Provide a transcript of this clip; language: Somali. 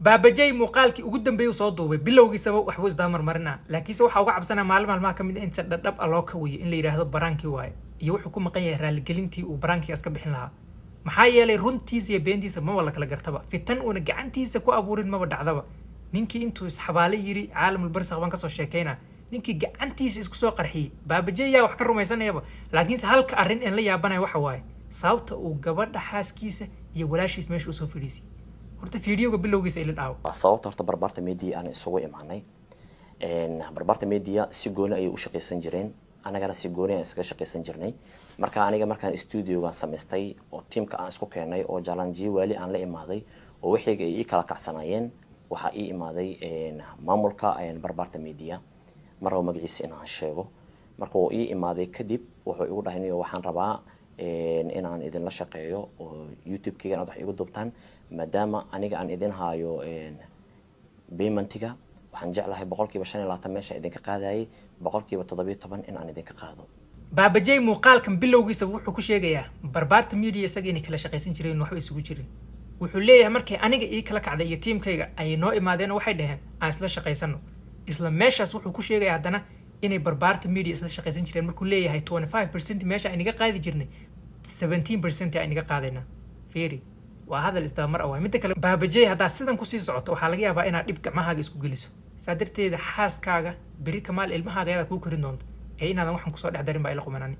Baabajey muuqaalkii ugu dambeeyay soo duubay bilowgiisaba waxbuu isdabamarmarinaa, laakiinse waxaa uga cabsanaa maalin maalmaha ka mid ah in si dhadhab ah loo kawiyo, in la yidhaahdo prank-kii waaye, iyo wuxuu ku maqan yahay raaligelintii uu prank-kigaas ka bixin lahaa. Maxaa yeelay, runtiisa iyo beentiisa maba la kala gartaba. Fitan uuna gacantiisa ku abuurin maba dhacdaba. Ninkii intuu isxabaale yiri, "Caalamul barsakh baan kasoo sheekaynaa," ninkii gacantiisa isku soo qarxiyey, Baabajey yaa wax ka rumaysanayaba. Laakiinse halka arrin een la yaabanaya waxa waaye sababta uu gabadha xaaskiisa iyo walaashiis meesha usoo fadhiisiyey. Horta fiidiyowga bilowgiisa ila dhaawo. Waa sababta horta Barbaarta Media aan isugu imaanay. Barbaarta Media si gooni ayay u shaqaysan jireen, anagana si gooni aan iskaga shaqaysan jirnay. Marka aniga markaan studiogan samaystay oo tiimka aan isku keenay oo challenge waali aan la imaaday oo wixiyga ay ii kala kacsanaayeen, waxaa ii imaaday maamulka Barbaarta Media. Ma rabo magaciisa inaan sheego. Marka uu ii imaaday kadib, wuxuu igu dhahay, "Niyo, waxaan rabaa inaan idinla shaqeeyo oo YouTube-keygan aad wax igu duubtaan, maadaama aniga aan idin haayo paymentiga. Waxaan jeclahay 25% meesha idinka qaadayay, 17% in aan idinka qaado." Baabajey muuqaalkan bilowgiisa wuxuu ku sheegayaa Barbaarta Media isaga inay kala shaqaysan jireen, waxba isugu jirin. Wuxuu leeyahay, markay aniga ii kala kacday iyo tiimkayga ayay noo imaadeen oo waxay dhaheen, "Aan isla shaqaysano." Isla meeshaas wuxuu ku sheegaya haddana inay Barbaarta Media isla shaqaysan jireen, markuu leeyahay 25% meesha aynaga qaadi jirnay, 17% aynaga qaadaynaa. Fiiri, waa hadal isdabamar ah waay. Midda kale, Baabajey, haddaad sidan kusii socoto, waxaa laga yaabaa inaad dhib gacmahaaga isku geliso. Saa darteeda xaaskaaga beri kamaal ilmahaaga ayadaa kuu korin doonta ee inaadan waxan kusoo dhex darin baa ila qumanani.